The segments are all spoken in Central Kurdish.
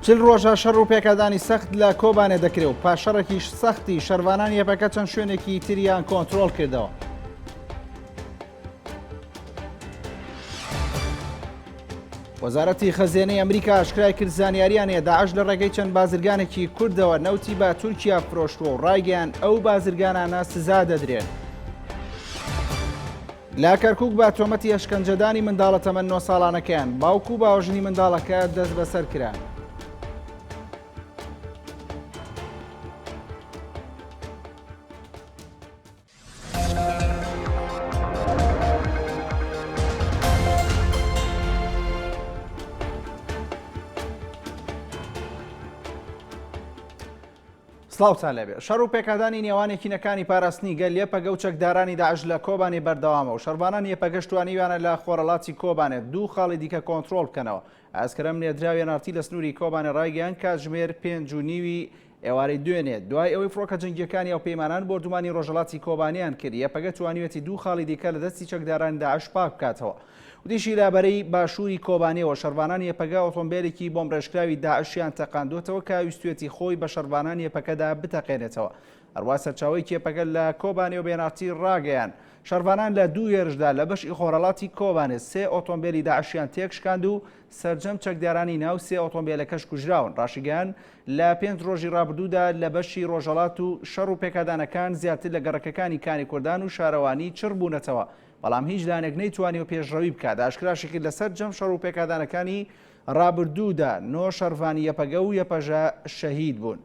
40 ڕۆژە شەڕ و پێکادانی سەخت لە کۆبانێ دەکرێ و پاش شەڕێکی سەختی شەرڤانانی یەپەکە چەند شوێنێکی تریان کۆنترۆڵ کردەوە. وەزارەتی خەزێنەی ئەمریکا ئاشکرای کرد زانیاریان هەیە داعش لە ڕێگەی چەند بازرگانێکی کوردەوە نەوتی بە تورکیا فرۆشتووە و ڕایگەیان ئەو بازرگانانە سزا دەدرێن. لە کەرکوک بە تۆمەتی ئەشکەنجەدانی منداڵە تەمەن 9 ساڵانەکەیان باوک و باوەژنی منداڵەکە دەست بەسەر کران. سڵاوتان لێبێ شەڕ و پێکادانی نێوان یەکینەکانی پاراستنی گەل یەپەگە و چەکدارانی داعش لە کۆبانێ بەردەوامە و شەڕڤانان یەپەگەش توانیویانە لە خۆرەڵاتی کۆبانێ دوو خاڵی دیکە کۆنترۆڵ بکەنەوە ئاسکەرەم نێردراوی NRT لە سنووری کۆبانێ ڕایگەیاند کاتژمێر پێنج و نیوی ئێوارەی دوێنێ، دوای ئەوەی فڕۆکە جەنگییەکانی هاوپەیمانان بۆردومانی ڕۆژهەڵاتی کۆبانێیان کرد، یەپەگە توانیویەتی دوو خاڵی دیکە لە دەستی چەکدارانی داعش پاک بکاتەوە. وتیشی، لە بەرەی باشووری کۆبانێوە شەڕڤانانی یەپەگە ئۆتۆمبێلێکی بۆمبڕێژکراوی داعشیان تەقاندووەتەوە کە ویستویەتی خۆی بە شەڕڤانانی یەپەکەدا بتەقێنێتەوە. هەروا سەرچاوەیەکی یەپەگە لە کۆبانێوە بە NRT ڕاگەیاند، شەڕڤانان لە دوو هێرشدا لە بەشی خۆرهەڵاتی کۆبانێ سێ ئۆتۆمبێلی داعشیان تێکشکاند و سەرجەم چەکدارانی ناو سێ ئۆتۆمبێلەکەش کوژراون. ڕاشیگەیاند، لە پێنج ڕۆژی ڕابردوودا لە بەشی ڕۆژهەڵات و شەڕ و پێکادانەکان زیاتر لە گەڕەکەکانی کانی کوردان و شارەوانی چڕ بوونەتەوە، بەڵام هیچ لایەنێک نەیتوانیوە پێشڕەوی بکات. ئاشکراشی کرد لە سەرجەم شەڕ و پێکادانەکانی ڕابردوودا نۆ شەڕڤانی یەپەگە و یەپەژە شەهید بوون.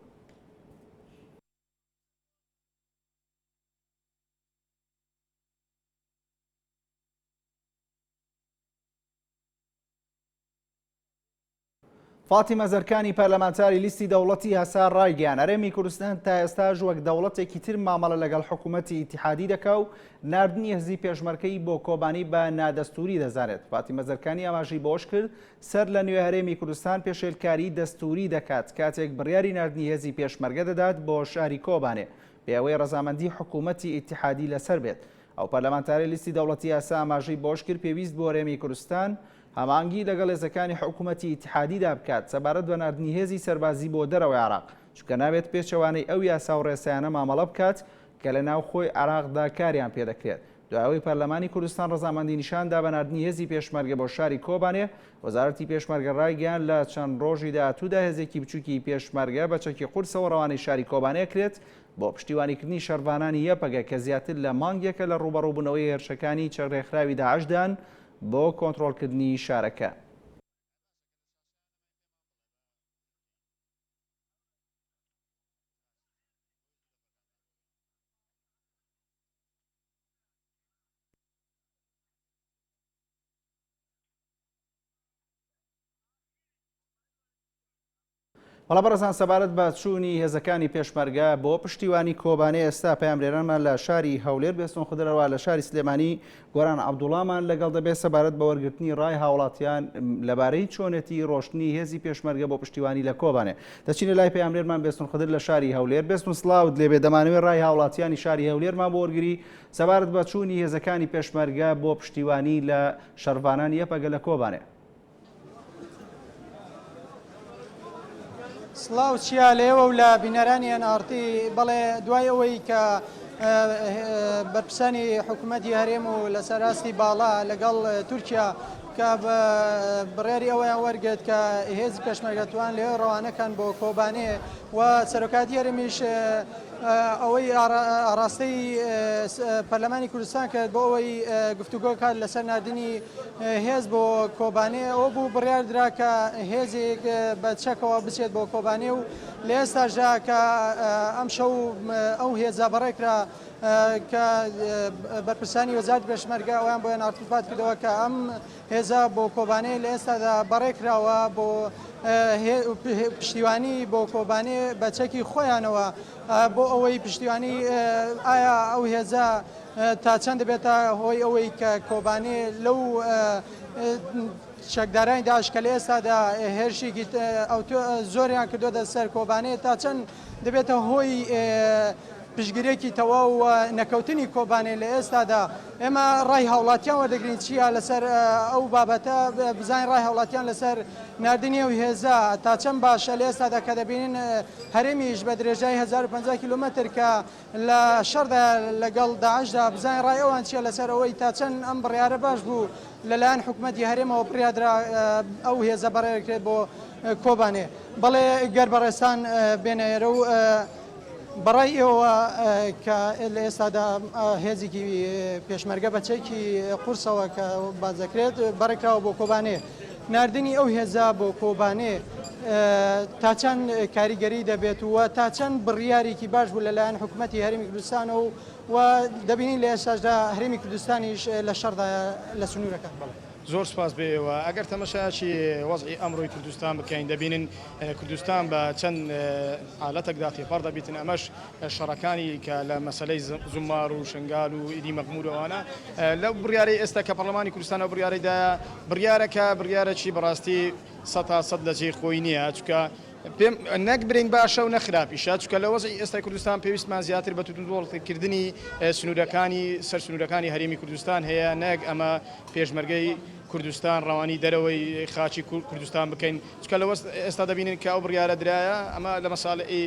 فاتیمە زەرکانی پەرلەمانتاری لیستی دەوڵەتی یاسا ڕایگەیان هەرێمی کوردستان تا ئێستاش وەک دەوڵەتێکی تر مامەڵە لەگەڵ حکوومەتی ئیتیحادی دەکا و ناردنی هێزی پێشمەرکەی بۆ کۆبانی بە نادەستوری دەزانێت. فاتیمە زەرکانی ئاماژەی بەوەش کرد سەر لە نوێ هەرێمی کوردستان پێشێلکاری دەستوری دەکات کاتێک بڕیاری ناردنی هێزی پێشمەرگە دەدات بۆ شاری کۆبانێ بێ ئەوەی ڕەزامەندی حکوومەتی ئیتیحادی لەسەر بێت. ئەو پەرلەمانتارەی لیستی دەوڵەتی یاسا ئاماژەی بەوەش کرد پێویست بۆ هەرێمی کوردستان هەماهەنگی لەگەڵ هێزەکانی حکومەتی ئیتیحادیدا بکات سەبارەت بە ناردنی هێزی سەربازی بۆ دەرەوەی عێراق، چونکە نابێت پێچەوانەی ئەو یاسا و ڕێسایانە مامەڵە بکات کە لە ناوخۆی عێراقدا کاریان پێدەکرێت. دوای ئەوەی پەرلەمانی کوردستان ڕەزامەندی نیشان دا بە ناردنی هێزی پێشمەرگە بۆ شاری کۆبانێ، وەزارەتی پێشمەرگە ڕایگەیاند لە چەند ڕۆژی داهاتوودا هێزێکی بچووکی پێشمەرگە بە چەکی قورسەوە ڕەوانەی شاری کۆبانێ ئەکرێت بۆ پشتیوانیکردنی شەڕڤانانی یەپەگە کە زیاتر لە مانگێکە لە ڕووبەڕووبوونەوەی هێرشەکانی ڕێکخراوی داعشدان بۆ کۆنترۆڵکردنی شارەکە. بەڵێ بەڕێزان سەبارەت بە چوونی هێزەکانی پێشمەرگە بۆ پشتیوانی کۆبانێ ئێستا پەیامنێرانمان لە شاری هەولێر بێستون خدرەوە لە شاری سلێمانی گۆران عەبدوڵامان لەگەڵ دەبێت سەبارەت بە وەرگرتنی ڕای هاوڵاتیان لەبارەی چۆنێتی ڕۆشتنی هێزی پێشمەرگە بۆ پشتیوانی لە کۆبانێ دەچینە لای پەیامنێرمان بێستون خدر لە شاری هەولێر بێستون سڵاوت لێبێ دەمانەوێت ڕای هاوڵاتیانی شاری هەولێرمان بۆ وەرگری سەبارەت بە چوونی هێزەکانی پێشمەرگە بۆ پشتیوانی لە شەڕڤانانی یەپەگە لە کۆبانێ. سڵاو چیا لە ئێوە و لە بینەرانی NRT بەڵێ دوای ئەوەی کە بەرپرسانی حکوومەتی هەرێم و لەسەر ئاستی باڵا لەگەڵ تورکیا کە بڕیاری ئەوەیان وەرگرت کە هێزی پێشمەرگەتوان لێ ڕەوانەکەن بۆ کۆبانێ و سەرۆکاتی هەرێمیش ئەوەی ئاڕاستەی پەرلەمانی کوردستان کرد بۆ ئەوەی گفتوگۆ کات لەسەر ناردنی هێز بۆ کۆبانێ ئەوە بوو بڕیار درا کە هێزێک بە چەکەوە بچێت بۆ کۆبانێ و لە ئێستاشدا کە ئەم شەو ئەو هێزە بەڕێکرا کە بەرپرسانی وەزارەتی پێشمەرگە ئەویان بۆیان ئارتوپات کردەوە کە ئەم هێزە بۆ کۆبانێ لە ئێستادا بەڕێکراوە بۆ پشتیوانی بۆ کۆبانێ بە چەکی خۆیانەوە بۆ ئەوەی پشتیوانی ئایا ئەو هێزە تا چەند دەبێتە هۆی ئەوەی کە کۆبانێ لەو چەکدارانی داعش کە لە ئێستادا هێرشێکی ئەوتۆ زۆریان کردووەتە سەر کۆبانێ تا چەند دەبێتە هۆی. پشتگیریەکی تەواو و نەکەوتنی کۆبانێ لە ئێستادا ئێمە ڕای هاوڵاتیان وەردەگرین چییە لەسەر ئەو بابەتە بزانین ڕای هاوڵاتیان لەسەر ناردنی ئەو هێزە تا چەند باشە لە ئێستادا کە دەبینین هەرێمیش بە درێژای 1050 کیلومتر کە لە شەڕدا لەگەڵ داعشدا بزانین ڕای ئەوان چییە لەسەر ئەوەی تا چەند ئەم بڕیارە باش بوو لەلایەن حکومەتی هەرێمەوە بڕیادرا ئەو هێزە بەڕێکرێت بۆ کۆبانێ. بەڵێ گەر بەڕێزتان بێنە ئێرە و بەڕای ئێوە کە لە ئێستادا هێزێکی پێشمەرگە بە چەکی قورسەوە کە باس دەکرێت بەڕێکراوە بۆ کۆبانێ ناردنی ئەو هێزە بۆ کۆبانێ تا چەند کاریگەری دەبێت و تا چەند بڕیارێکی باش بوو لەلایەن حکوومەتی هەرێمی کوردستانەوە و دەبینین لە ئێستاشدا هەرێمی کوردستانیش لە شەڕدا لە سنوورەکان. بەڵێ. زۆر سوپاس بۆ ئێوە. ئەگەر تەمەشایەکی وەزعی ئەمڕۆی کوردستان بکەین دەبینین کوردستان بە چەند حالەتێکدا تێپەڕ دەبیتن ئەمەش شەڕەکانی کە لە مەسەلەی زومار و شنگال و ئیدی مەخمور و ئەوانە لەو بڕیارەی ئێستا کە پەڕلەمانی کوردستان ئەو بڕیارەی دایە بڕیارەکە بڕیارێکی بەڕاستی سەتا سەد لە جێی خۆی نییە چونکە پێم نەک برین باشە و نە خراپیشە چونکە لە وەزعی ئێستای کوردستان پێویستمان زیاتر بە توندوتۆڵکردنی سنوورەکانی سەر سنوورەکانی هەرێمی کوردستان هەیە نەک ئەمە پێشمەرگەی کوردستان ڕەوانی دەرەوەی خاکی کوردستان بکەین چونکە لە وەست ئێستا دەبینین کە ئەو بڕیارە درایە ئەمە لە مەسالەی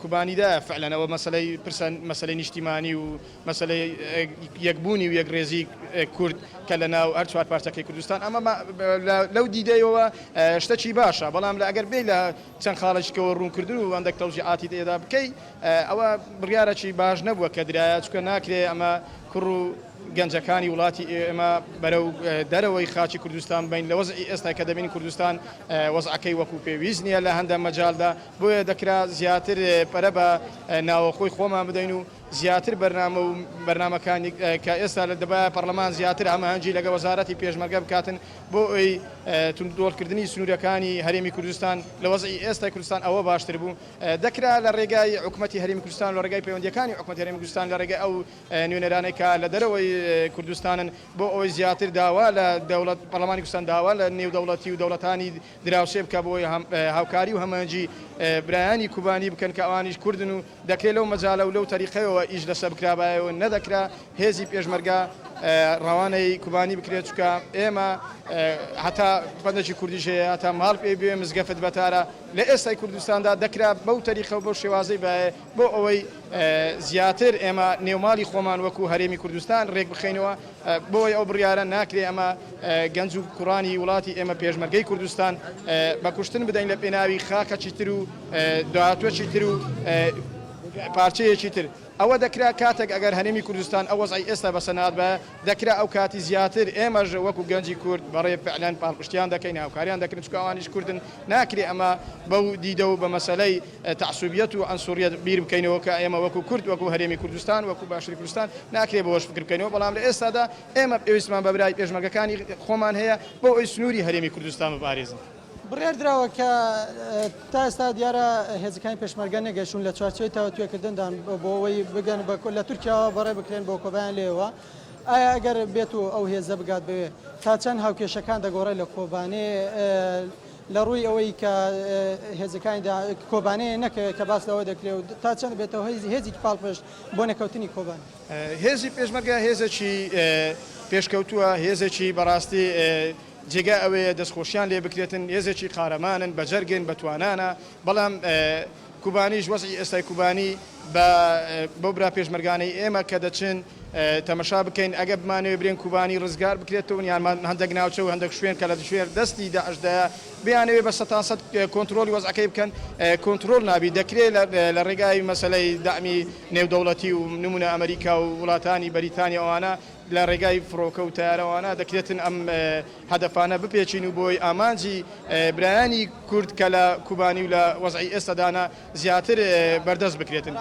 کوبانیدایە فعلەن ئەوە مەسەلەی پرسە مەسەلەی نیشتیمانی و مەسەلەی یەکبوونی و یەکڕێزی کورد کە لە ناو هەر چوار پارچەکەی کوردستان ئەمە لەو دیدەیەوە شتەکی باشە بەڵام لە ئەگەر بێ لە چەند خاڵێکەوە ڕوونکردن و هەندێک تەوزیعاتی تێدا بکەی ئەوە بڕیارەکی باش نەبووە کە درایە چونکە ناکرێ ئەمە کوڕ و گەنجەکانی وڵاتی ئێمە بەرەو دەرەوەی خاکی کوردستان بین لە وەزعی ئێستا کە دەبینین کوردستان وەزعەکەی وەکو پێویست نییە لە هەندە مەجالدا بۆیە دەکرا زیاتر پەرە بە ناوەخۆی خۆمان بدەین و زیاتر بەرنامە و بەرنامەکانی کە ئێستا لە دەبایە پەڕلەمان زیاتر هەماهەنگی لەگە وەزارەتی پێشمەرگە بکاتن بۆ ئەوی توندوتۆڵکردنی سنوورەکانی هەرێمی کوردستان لە وەزعی ئێستای کوردستان ئەوە باشتر بوو دەکرا لە ڕێگای حکومەتی هەرێمی کوردستان لە ڕێگای پەیوەندیەکانی حکومەتی هەرێمی کوردستان لە ڕێگای ئەو نوێنەرانەی کە لە دەرەوەی کوردستانن بۆ ئەوەی زیاتر داوا لە دەوڵەت پەڕلەمانی کوردستان داوا لە نێودەوڵەتی و دەوڵەتانی دراوسێ بکا بۆ ئەوەی هاوکاری و هەماهەنگی برایانی کوبانی بکەن کە ئەوانیش کوردن و دەکرێ لەو مەجالە و لەو تەریقەیەوە ئیش لەسەر بکرابایە و نەدەکرا هێزی پێشمەرگە ڕەوانەی کوبانی بکرێت چونکە ئێمە هەتا پەندێکی کوردیش هەیە هەتا ماڵ پێ بێ مزگەفت بەتارە لە ئێستای کوردستاندا دەکرا بەو تەریقە و بەو شێوازەی بایە بۆ ئەوەی زیاتر ئێمە نێوماڵی خۆمان وەکو هەرێمی کوردستان ڕێک بخەینەوە بۆی ئەو بڕیارە ناکرێ ئەمە گەنج و کوڕانی وڵاتی ئێمە پێشمەرگەی کوردستان بە کوشتن بدەین لە پێناوی خاکەکی تر و داهاتوەکی تر و پارچەیەکی تر. ئەوە دەکرا کاتێک ئەگەر هەرێمی کوردستان ئەو وەزعەی ئێستا بەسەر نەهاتبایە دەکرا ئەو کاتی زیاتر ئێمەش وەکو گەنجی کورد بەڕێ فعلەن پاڵپشتیان دەکەین هاوکاریان دەکرن چونکە ئەوانیش کوردن ناکرێ ئەمە بەو دیدە و بە مەسەلەی تەعسوبیەت و عەنسوڕیەت بیر بکەینەوە کە ئێمە وەکو کورد وەکو هەرێمی کوردستان وەکو باشوری کوردستان ناکرێ بەوەش فکر بکەینەوە بەڵام لە ئێستادا ئێمە پێویستمان بە برای پێشمەرگەکانی خۆمان هەیە بۆ ئەوەی سنووری هەرێمی کوردستان بپارێزن. بڕیار دراوە کە تا ئێستا دیارە هێزەکانی پێشمەرگە نەگەیشتوون لە چوارچێوەی تاوتوێکردندان بۆ ئەوەی بگەن بە لە تورکیاوە بەڕێ بکرێن بۆ کۆبایان لێوە ئایا ئەگەر بێت و ئەو هێزە بگات بەوێ تا چەند هاوکێشەکان دەگۆڕێت لە کۆبانێ لە ڕووی ئەوەی کە هێزەکانی کۆبانێ نەکەوێت کە باس لەوە دەکرێت و تا چەند بێتەوە هێزێکی پاڵپشت بۆ نەکەوتنی کۆبانێ؟ هێزی پێشمەرگە هێزێکی پێشکەوتووە، هێزێکی بەڕاستی جێگای ئەوەیە دەستخۆشیان لێ بکرێتن، هێزێکی قارەمانن، بەجەرگن، بەتوانانە، بەڵام کوبانیش وەزعی ئێستای کوبانی بە بەو برا پێشمەرگانەی ئێمە کە دەچن تەمەشا بکەین ئەگەر بمانەوێ برێن کوبانی ڕزگار بکرێتەوە یان هەندێک ناوچە و هەندێک شوێن کە لە ژێر دەستی داعشدایە بیانەوێ بە سەتاسەد کۆنترۆڵی وەزعەکەی بکەن کۆنترۆڵ نابی دەکرێت لە ڕێگای مەسەلەی دەعمی نێودەوڵەتی و نمونە ئەمریکا و وڵاتانی بەریتانیا ئەوانە لە ڕێگای فڕۆکە و تەیارەوانە دەکرێتن ئەم هەدەفانە بپێکین و بۆی ئامانجی برایانی کورد کە لە کوبانی و لە وەزعی ئێستادانە زیاتر بەردەست بکرێتن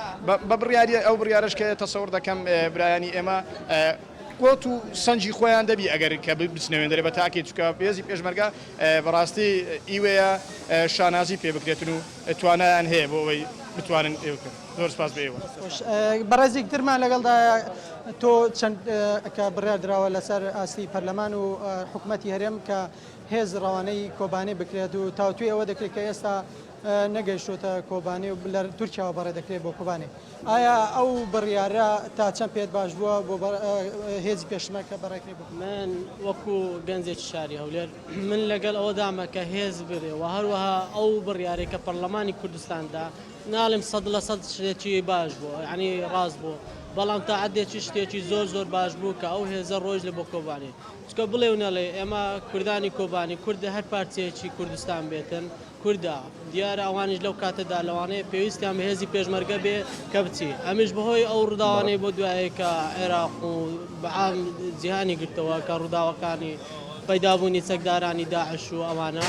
بە بڕیاری ئەو بڕیارەش کە تەسەوڕ دەکەم برایانی ئێمە قوت و سەنجی خۆیان دەبی ئەگەر کە بچنە وێندەرێ بە تاکی چونکە هێزی پێشمەرگە بەڕاستی ئیوەیە شانازی پێ بکرێتن و توانایان هەیە بۆ ئەوەی بتوانن ئێ بکەن. زۆر سپاس بۆ ئێوە. بەڕێزیک ترمان لەگەڵدایە تۆ چەند کە بڕیار دراوە لەسەر ئاستی پەرلەمان و حکومەتی هەرێم کە هێز ڕەوانەی کۆبانێ بکرێت و تاوتوێ ئەوە دەکرێت کە ئێستا نەگەیشتۆتە کۆبانێ و لە تورکیاوە بەڕێ دەکرێت بۆ کۆبانێ. ئایا ئەو بڕیارە تا چەند پێت باش بووە بۆ هێزی پێشمەرگە بەڕێکرێ بۆ؟ من وەکو گەنجێکی شاری هەولێر من لەگەڵ ئەوەدامە کە هێز برێ و هەروەها ئەو بڕیارەی کە پەرلەمانی کوردستان دا ناڵێم 100% شتێکی باش بوو یعنی ڕاست بوو بەڵام تا حدێکی شتێکی زۆر زۆر باش بوو کە ئەو هێزە ڕۆیشت لە بۆ کۆبانی چکە بڵێ و نەڵێ ئێمە کوردانی کۆبانی کورد هەر پارچەیەکی کوردستان بێتن کوردە، دیارە ئەوانیش لەو کاتەدا لەوانەیە پێویستیان بە هێزی پێشمەرگە بێ کە بچی، ئەمیش بەهۆی ئەو ڕووداوانەی بۆ دوایەی کە عێراق و بەعام جیهانی گرتەوە کە ڕووداوەکانی پەیدابوونی چەکدارانی داعش و ئەوانە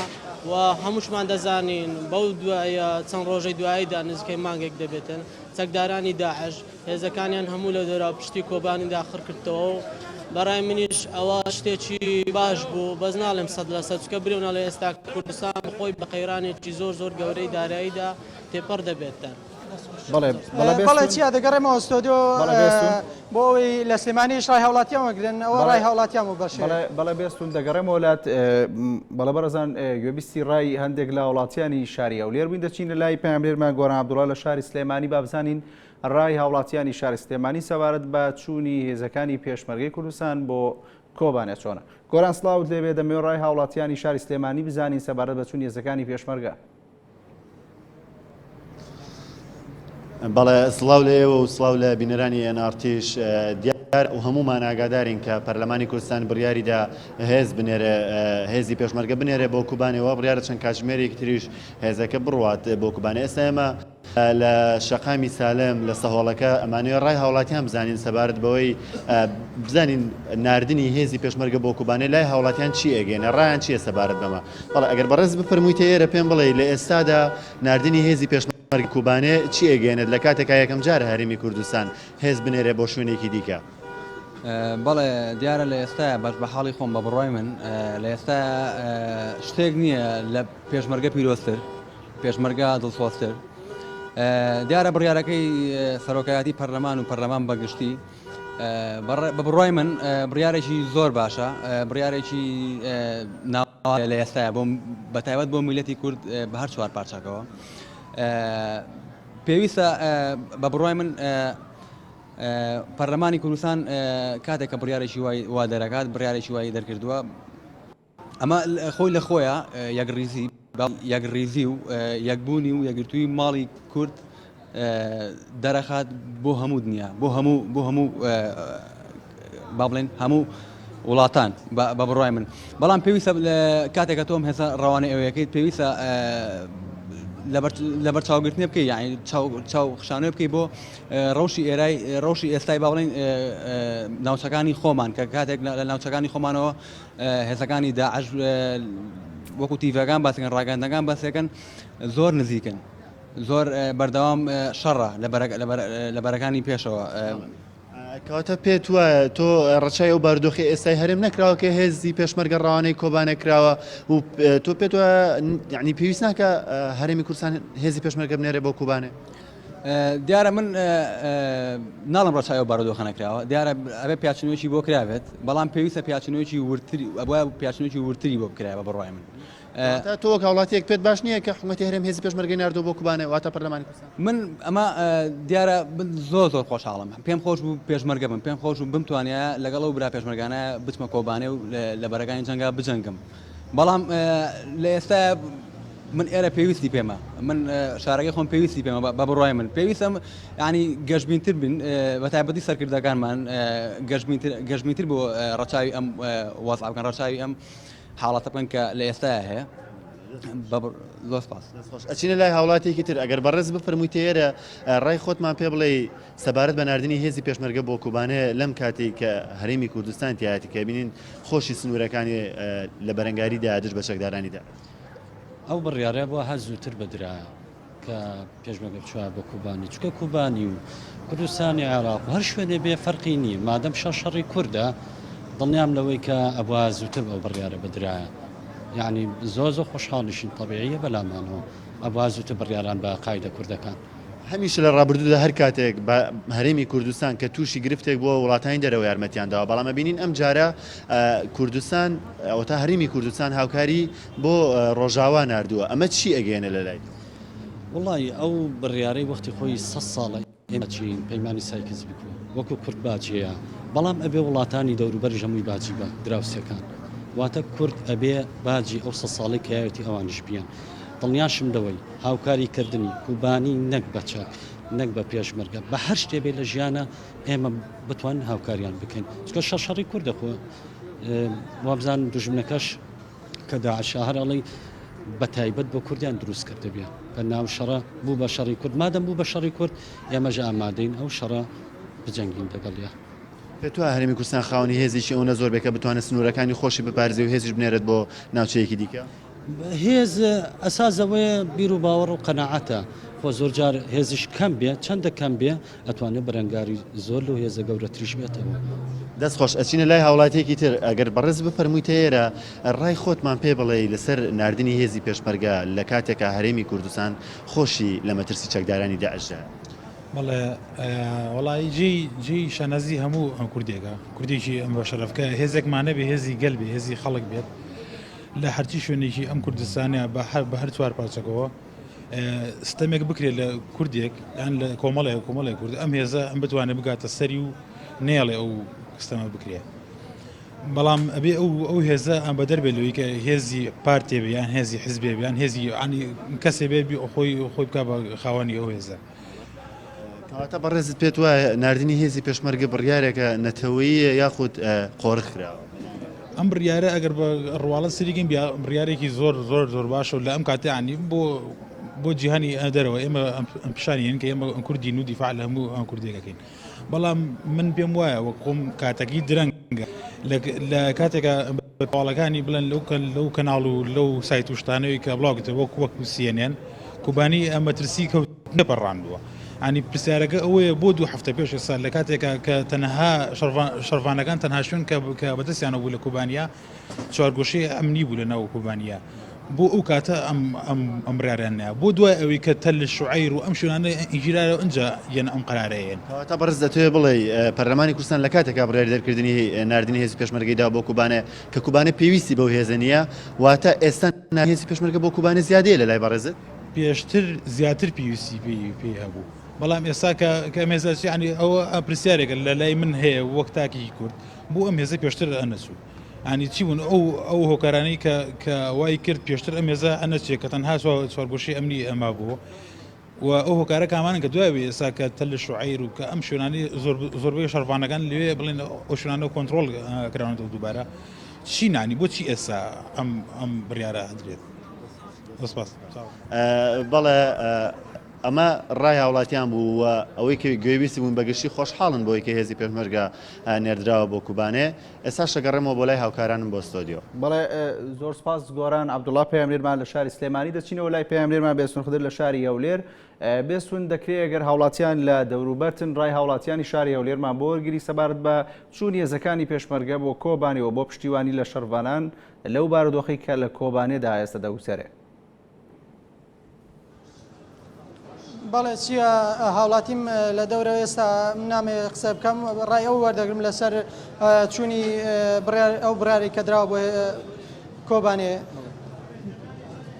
و هەمووشمان دەزانین بەو دوایە چەند ڕۆژەی دواییدا نزیکەی مانگێک دەبێتن چەکدارانی داعش هێزەکانیان هەموو لە دەوراوپشتی کۆبانیدا خڕکردەوە و بەڕای منیش ئەوە شتێکی باش بوو بەس ناڵێم 100% چونکە برێ و ناڵێ ئێستا کوردستان خۆی بە قەیرانێکی زۆر زۆر گەورەی داراییدا تێپەڕ دەبێتن. بەڵێ بەڵێ بەڵێ چیا دەگەڕێمەوە ستۆدیۆ بۆ ئەوەی لە سلێمانیش ڕای هاوڵاتیان وەگرن ئەوە ڕای هاوڵاتیان بوو بەشێ بەڵێ بێستون دەگەڕێمەوە لات بەڵێ بەڕێزان گوێبیستی ڕای هەندێک لە هاوڵاتیانی شاری هەولێر بووین دەچینە لای پەیامنێرمان گۆران عەبدوڵا لە شاری سلێمانی با بزانین ڕای هاوڵاتیانی شاری سلێمانی سەبارەت بە چوونی هێزەکانی پێشمەرگەی کوردستان بۆ کۆبانێ چۆنە؟ گۆران سڵاوت لێبێ دەمەوێت ڕای هاوڵاتیانی شاری سلێمانی بزانین سەبارەت بە چوونی هێزەکانی پێشمەرگە. بەڵێ سڵاو لە ئێوە و سڵاو لە بینەرانی ئێن ئاڕ تیش دیار و هەمومان ئاگادارین کە پەرلەمانی کوردستان بڕیاریدا هێز بنێرێ هێزی پێشمەرگە بنێرێ بۆ کوبانێ و بڕیارە چەند کاتژمێرێکی تریش هێزەکە بڕوات بۆ کوبانێ ئێستا ئێمە لە شەقامی سالم لە سەهۆڵەکە ئەمانەوێ ڕای هاوڵاتیان بزانین سەبارەت بەوەی بزانین ناردنی هێزی پێشمەرگە بۆ کوبانێ لای هاوڵاتیان چی ئەگەێنە ڕایان چییە سەبارەت بەمە بەڵێ ئەگەر بەڕێز بفەرموویتە ئێرە پێم بڵێ لە ئێستادا ناردنی هێزی پێشمەرگە کوبانێ چی ئەگەێنێت لە کاتێکا یەکەم جارە هەرێمی کوردستان هێز بنێرێ بۆ شوێنێکی دیکە؟ بەڵێ دیارە لە ئێستایا بەش بە حاڵی خۆم بە بڕوای من لە ئێستایا شتێک نییە لە پێشمەرگە پیرۆزتر پێشمەرگە دڵسۆزتر دیارە بڕیارەکەی سەرۆکایەتی پەرلەمان و پەرلەمان بەگشتی بە بڕوای من بڕیارێکی زۆر باشە بڕیارێکی لە ئێستایا بۆ بە تایبەت بۆ میلەتی کورد بە هەر چوار پارچەکەوە پێویستە بە بڕوای من پەرلەمانی کوردستان کاتێک کە بڕیارێکی وای وا دەرەکات بڕیارێکی وای دەرکردووە ئەمە خۆی لە خۆیە یەکڕیزی یەکڕیزی و یەکبوونی و یەکگرتووی ماڵی کورد دەرەخات بۆ هەموو دنیا بۆ هەموو بۆ هەموو با بڵێن هەموو وڵاتان بە بڕای من بەڵام پێویستە کاتێکە تۆم هێزە ڕەوانەی ئەوەیەکەیت پێویستە لەبەر چاوگرتنێ بکەی یعنی چاو خشانەوە بکەی بۆ ڕەوشی ئێرای ڕەوشی ئێستای با بڵێن ناوچەکانی خۆمان کە کاتێک لە ناوچەکانی خۆمانەوە هێزەکانی داعش وەکو تیڤەکان باسەکەن ڕاگەندەکان باسەکەن زۆر نزیکن زۆر بەردەوام شەڕە لە بەرەکانی پێشەوە. کەواتە پێت وایە تۆ ڕەچای ئەو بارودۆخی ئێستای هەرێم نەکراوە کە هێزی پێشمەرگە ڕەوانەی کۆبانێ کراوە و تۆ پێت وایە یعنی پێویست ناکە هەرێمی کوردستان هێزی پێشمەرگە بنێرێ بۆ کوبانێ؟ دیارە من ناڵم ڕەچای ئەو بارودۆخە نەکراوە دیارە ئەبێ پیاچنەوەکی بۆ کرابێت بەڵام پێویستە پیاچنەوەکی وردتری ئەبوایە پیاچنەوەکی وردتری بۆ بکرایە بە بڕوای من. واتە تۆ وەک هاوڵاتییەک پێت باش نییە کە حکومەتی هەرێم هێزی پێشمەرگەی ناردووە بۆ کوبانێ واتە پەرلەمانی کوردستان؟ من ئەمە دیارە من زۆر زۆر خۆشحاڵم پێم خۆش بوو پێشمەرگە بم پێم خۆش بوو بمتوانایە لەگەڵ ئەو برا پێشمەرگانە بچمە کۆبانێ و لە بەرەکانی جەنگا بجەنگم بەڵام لە ئێستا من ئێرە پێویستی پێمە من شارەکەی خۆم پێویستی پێمە بە بڕای من پێویستە ینی گەشتبینتر بین بە تایبەتی سەرکردەکانمان گەشتبینتر گەشتبینتر بۆ ڕەچاوی ئەم وەزع بکەن ڕەچاوی ئەم حاڵەتە بکەن کە لە ئێستایا هەیە زۆر سپاس. دەست خۆش. ئەچینە لای هاوڵاتیەکی تر ئەگەر بەڕێز بفەرموویتە ئێرە ڕای خۆتمان پێ بڵێی سەبارەت بە ناردنی هێزی پێشمەرگە بۆ کوبانێ لەم کاتەی کە هەرێمی کوردستان تیایەتی کە بینین خۆشی سنوورەکانی لە بەرەنگاریدایە دژ بە چەکدارانی داعش. ئەو بڕیارە بۆ هەر زووتر بدرایە. کە پێشمەرگە بچوایە بۆ کوبانی چونکە کوبانی و کوردستانی عێراق و هەر شوێنێ بێ فەرقی نییە مادەم شەڕ شەڕی کوردە دڵنیام لەوەی کە ئەبوا زووتر ئەو بڕیارە بدرایە یعنی زۆر زۆر خۆشحاڵیشین تەبیعیە بەلامانەوە ئەبوا زووتر بڕیاران بە قایدە کوردەکان. هەمیشە لە ڕابردوودا هەر کاتێک بە هەرێمی کوردستان کە تووشی گرفتێک بووە وڵاتانی دەرەوە یارمەتیان داوە بەڵام ئەبینین ئەم جارە کوردستان ئەوەتا هەرێمی کوردستان هاوکاری بۆ ڕۆژاوا ناردووە ئەمە چی ئەگەیەنێ لە لای تۆ؟ وەڵایی ئەو بڕیارەی وەختی خۆی سەد ساڵە ئێمە چین پەیمانی سایکس بیکۆ وەکو کورد باجی هەیە بەڵام ئەبێ وڵاتانی دەوروبەریش هەمووی باجی بە دراوسێکان واتە کورد ئەبێ باجی ئەو سەد ساڵەی کەیاوێتی ئەوانیش بیەن دڵنیاشم لەوەی هاوکاری کردنی کوبانی نەک بە چەک نەک بە پێشمەرگە بە هەر شتێ بێ لە ژیانە ئێمە بتوانین هاوکاریان بکەین چونکە شەڕ شەڕی کوردە خۆ وابزانم دوژمنەکەش کە داعشە هەر ئەڵێی بە تایبەت بۆ کوردیان دروست کردبێ بە ناو شەڕە بوو بە شەڕی کورد مادەم بوو بە شەڕی کورد ئێمەش ئامادەین ئەو شەڕە بجەنگین دەگەڵیا. پێت وایە هەرێمی کوردستان خاوەنی هێزێکی ئەونە زۆر بێ کە بتوانێت سنوورەکانی خۆشی بپارێزێ و هێزیش بنێرێت بۆ ناوچەیەکی دیکە؟ هێز ئەساس ئەوەیە بیر و باوەڕ و قەناعەتە، خۆ زۆر جار هێزیش کەم بێ چەندە کەم بێ ئەتوانێ بەرەنگاری زۆر لەو هێزە گەورەتریش بێتەوە. دەست خۆش ئەچینە لای هاوڵاتیەکی تر ئەگەر بەڕێز بفەرموویتە ئێرە ڕای خۆتمان پێ بڵێی لەسەر ناردنی هێزی پێشمەرگە لە کاتێکا هەرێمی کوردستان خۆشی لە مەترسی چەکدارانی داعشدایە. بەڵێ وەڵایی جێی جێی شانازی هەموو کوردێکە کوردێکی ئەم بە شەرەف کە هێزێکمان نەبێ هێزی گەل بێ هێزی خەڵک بێت لە هەرچی شوێنێکی ئەم کوردستانە بە هەر بە هەر چوار پارچەکەوە ستەمێک بکرێت لە کوردێک یان لە کۆمەڵێک کۆمەڵێک کورد ئەم هێزە ئەم بتوانێت بگاتە سەری و نێڵێ ئەو ستەمە بکرێت بەڵام ئەبێ ئەو ئەو هێزە ئەم بەدەر بێت لەوەی کە هێزی پارتێ بێ یان هێزی حزبێ یان هێزی ینی کەسێ بێ خۆی خۆی بک بە خاوەنی ئەو هێزە. کەواتە بەڕێزت پێت وایە ناردنی هێزی پێشمەرگە بڕیارێکە نەتەوەییە یاخود قۆرخ کراوە؟ ئەم بڕیارە ئەگەر بە ڕواڵەت سەیری کەین بڕیارێکی زۆر زۆر زۆر باشە و لە ئەم کاتە ینی بۆ بۆ جیهانی دەرەوە ئێمە ئەم پیشانین کە ئێمە کوردین و دیفاع لە هەموو ئەم کوردێکەکەین بەڵام من پێم وایە وەک خۆم کاتەکەی درەنگە لە کاتێکە هەواڵەکانی بڵێن لەو لەو کەناڵ و لەو سایت و شتانەوەی کە بڵاو کردەوە وەک وەک CNN کوبانی ئە مەترسی کەوت نەپەڕاندووە ینی پرسیارەکە ئەوەیە بۆ دوو هەفتە پێش ئێستا لە کاتێکا کە تەنها شەڕڤانەکان تەنها شوێن کە کە بەدەستیانەوە بوو لە کوبانیا چوارگۆشەی ئەمنی بوو لە ناو کوبانیا بۆ ئەو کاتە ئەم ئەم ئەم بڕیاریان نیا بۆ دوای ئەوەی کە تەل شوعیر و ئەم شوێنانە گیرایەوە ئینجا یەن ئەم قەرارە یەن. کەواتە بەڕێز دەتەوێ بڵێی پەرلەمانی کوردستان لە کاتێکا بڕیاری دەرکردنی ناردنی هێزی پێشمەرگەی دا بۆ کوبانێ کە کوبانێ پێویستی بەو هێزە نییە واتە ئێستا ناردنی هێزی پێشمەرگە بۆ کوبانێ زیادەیە لە لای بەڕێزت؟ پێشتر زیاتر پێویستی پێی پێی هەبوو بەڵام ئێستا کە کە ئەم هێزە یانی ئەوە پرسیارێکە لە لای من هەیە وەک تاکێکی کورد بۆ ئەم هێزە پێشتر ئەنەچوو؟ ینی چی بوون ئەو ئەو هۆکارانەی کە کە وای کرد پێشتر ئەم هێزە ئەنەچێ کە تەنها چوارگۆشەی ئەمنی ئەما بوو و ئەو هۆکارە کامانن کە دوای ئێستا کە تەل شوعیر و کە ئەم شوێنانی زۆر زۆربەی شەڕڤانەکان لەوێ بڵێن ئەو شوێنانە کۆنترۆڵ کراونەتەوە دووبارە چی نانی بۆچی ئێستا ئەم ئەم بڕیارە ئەدرێت سپاس. بەڵێ ئەمە ڕای هاوڵاتیان بوو و ئەوەی کە گوێبیستی بوون بەگشتی خۆشحاڵن بۆی کە هێزی پێشمەرگە نێردراوە بۆ کوبانێ ئێستاش دەگەڕێمەوە بۆ لای هاوکارانم بۆ ستۆدیۆ. بەڵێ زۆر سپاس گۆران عەبدوڵا پەیامنێرمان لە شاری سلێمانی دەچینەوە لای پەیامنێرمان بێستون خدر لە شاری هەولێر بێستون دەکرێ گەر هاوڵاتیان لە دەوروبەرتن ڕای هاوڵاتیانی شاری هەولێرمان بۆ وەرگری سەبارەت بە چوونی هێزەکانی پێشمەرگە بۆ کۆبانی و بۆ پشتیوانی لە شەڕڤانان لەو بارودۆخەی کە لە کۆبانێدا ئێستا دەگوزەرێ. بەڵێ چییە هاوڵاتیم لە دەورە ئێستا نامێ قسە بکەم ڕای ئەو وەردەگرم لەسەر چوونی ئەو بڕیاری کە دراوە بۆ کۆبانێ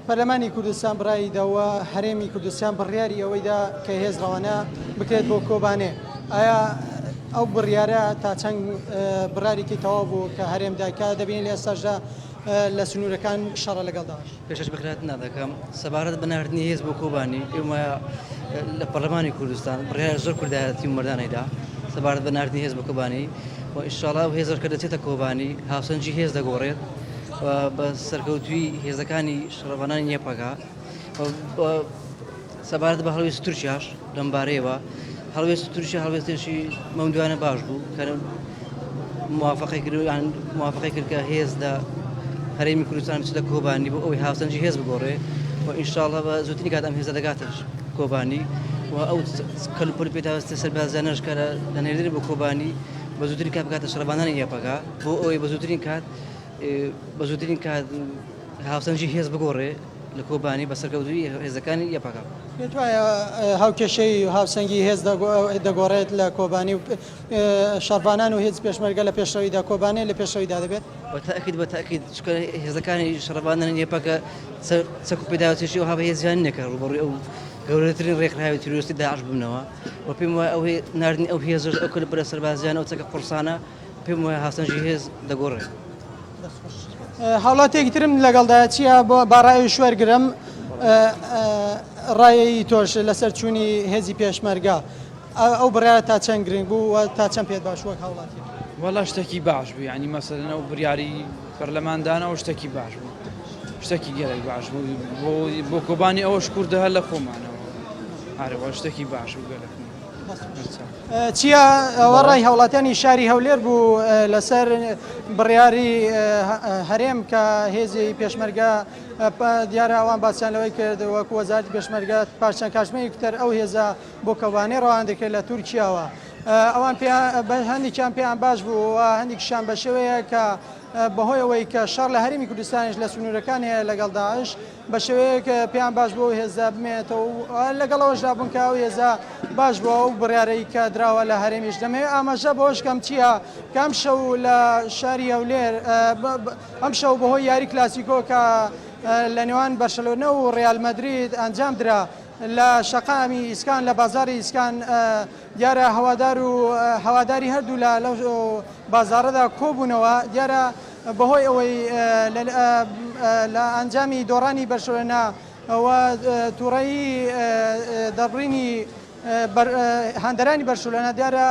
پەرلەمانی کوردستان بڕیاری داوە هەرێمی کوردستان بڕیاری ئەوەیدا کە هێز ڕەوانە بکرێت بۆ کۆبانێ ئایا ئەو بڕیارە تا چەند بڕارێکی تەواو بوو کە هەرێمدا کە دەبینین لە ئێستاشدا لە سنوورەکان شەڕە لەگەڵ داعش. پێشکەش بەخێرهاتن دەکەم. سەبارەت بە ناردنی هێز بۆ کۆبانی، پێم وایە لە پەرلەمانی کوردستان بڕیاری زۆر کوردایەتی و مەردانەی دا سەبارەت بە ناردنی هێز بۆ کۆبانی و ئینشاڵا ئەو هێزەش کە دەچێتە کۆبانی هاوسەنگی هێز دەگۆڕێت و بە سەرکەوتووی هێزەکانی شەڕڤانانی یەپەگە و سەبارەت بە هەڵوێستی تورکیاش لەم بارەیەوە هەڵوێستی تورکیا هەڵوێستێکی مەمدوانە باش بوو کە موافقەی کرد یان موافقەی کرد کە هێز لە هەرێمی کوردستان بچێتە کۆبانی بۆ ئەوەی هاوسەنگی هێز بگۆڕێ و ئینشاڵڵا بە زووترین کات ئەم هێزە دەگاتە کۆبانی و ئەو کەلوپەل پێداویستە سەربازیانەش کە دەنێردرێن بۆ کۆبانی بە زووترین کات بگاتە شەڕڤانانی یەپەگە بۆ ئەوەی بە زووترین کات بە زووترین کات هاوسەنگی هێز بگۆڕێ لە کۆبانی بە سەرکەوتوویی هێزەکانی یەپەگە. پێت وایە هاوکێشەی هاوسەنگی هێز دەگۆڕێت لە کۆبانی و شەڕڤانان و هێز پێشمەرگە لە پێشڕەویدا کۆبانێ لە پێشڕەویدا دەبێت؟ بە تەئکید بە تەئکید چونکە هێزەکانی شەڕڤانانی یەپەگە چەک و پێداویستیی ئەوها بەهێزیان نییە کە ڕووبەڕووی ئەو. گەورەترین ڕێکخراوی تیرۆریستی داعش ببنەوە و پێم وایە ئەو ناردنی ئەو هێزەش ئەو کەلوپەلە سەربازیانە و چەکە قوڕسانە پێم وایە هاوسەنگی هێز دەگۆڕێت. هاوڵاتیەکی ترم لەگەڵدایە چییە بۆ با ڕای وەرگرم ڕای تۆش لەسەر چوونی هێزی پێشمەرگە ئەو بڕیارە تا چەند گرنگ بوو و تا چەند پێت باش وەک هاوڵاتی؟ وەڵا شتێکی باش بوو یعنی مەسەلەن ئەو بریاری پەرلەمان دانەوە شتێکی باش بوو شتێکی گەلێک باش بوو بۆ بۆ کۆبانی ئەوەش کوردە هەر لە خۆمانەوە هەرەوە شتێکی باش بوو گەلێک چییە ئەوە ڕای هاوڵاتیانی شاری هەولێر بوو لەسەر بڕیاری هەرێم کە هێزی پێشمەرگە دیارە ئەوان باسیان لەوەی کرد وەکو وەزارەتی پێشمەرگە پاش چەند کاتژمێرێکی تر ئەو هێزە بۆ کۆبانێ ڕەوان دەکرێت لە تورکیاوە ئەوان هەندێکیان پێیان باش بوو و هەندێکیشان بە شێوەیە کە بەهۆی ئەوەی کە شەڕ لە هەرێمی کوردستانیش لە سنوورەکان هەیە لەگەڵ داعش بە شێوەیەک پێیان باش بوو ئەو هێزە بمێنێتەوە و لەگەڵ ئەوەشدا بوون کە ئەو هێزە باش بووە ئەو بڕیارەی کە دراوە لە هەرێمیش دەمەوێت ئاماژە بەوەش کەم چییە کە ئەم شەو لە شاری هەولێر ئەم شەو بەهۆی یاری کلاسیکۆ کە لە نێوان بەرشەلۆنە و ڕیال مەدرید ئەنجام درا لە شەقامی ئیسکان لە بازاری ئیسکان دیارە هەوادار و هەواداری هەردوولا لەو بازاڕەدا کۆبوونەوە دیارە بەهۆی ئەوەی لە ئەنجامی دۆڕانی بەرشلۆنە و توڕەیی دەربڕینی هاندەرانی بەرشلۆنە دیارە